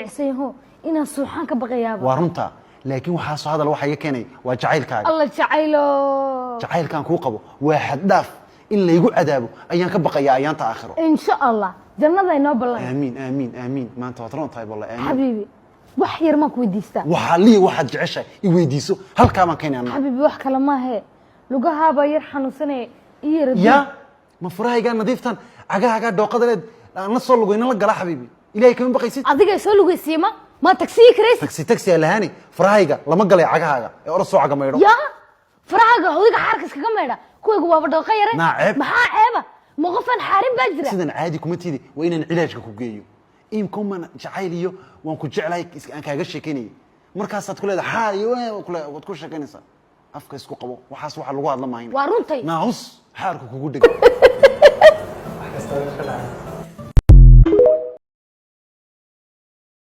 Jilicsan yaho, inaan suuxaan ka baqayaaba. Waa runta, laakiin waxaasoo hadal waxa iga keenay waa jacaylkaaga. Alla jacaylo. Jacaylkaan kuu qabo waa xad dhaaf. In laygu cadaabo ayaan ka baqayaa ayaanta aakhiro. Insha Allah, jannada inoo ballan. Aamiin, aamiin, aamiin. Maanta waad roon tahay wallahi, aamiin. Xabiibi, wax yar maan ku weydiistaa? Waxaa liya waxaad jeceshahay i weydiiso, halkaa baan keenay anna. Xabiibi, wax kale maahe, lugahaabaa yar xanuunsanaya, i yara. Ya ma furahaygaa nadiiftan, cagahaagaa dhooqada leed aan la soo lugayna la gala? Xabiibi, Ilahay kama baqaysid? Adiga soo lugaysiiye, ma tagsiyi karaysid? Taxi taxi aa lahaani, farahayga lama galay cagahaaga ee orod soo caga maydho. Ya farahaaga hodiga xaarka iskaga maydha, kuwaygu waaba dhooqa yare. Naa ceeb. Maxaa ceeba? Ma qofaan xaarin baa jira? Sidan caadi kuma tidi, waa inaan cilaajka ku geeyo. Imkuman jacayl iyo waan ku jeclahay aan kaaga sheekeynayay, markaasaad ku leedahay xaar iyo waad ku sheekeynaysaa. Afka isku qabo, waxaas waxa lagu hadla maahin. Waa runtay. Naahus xaarku kugu dheg. Wax kasta way ka dhacay.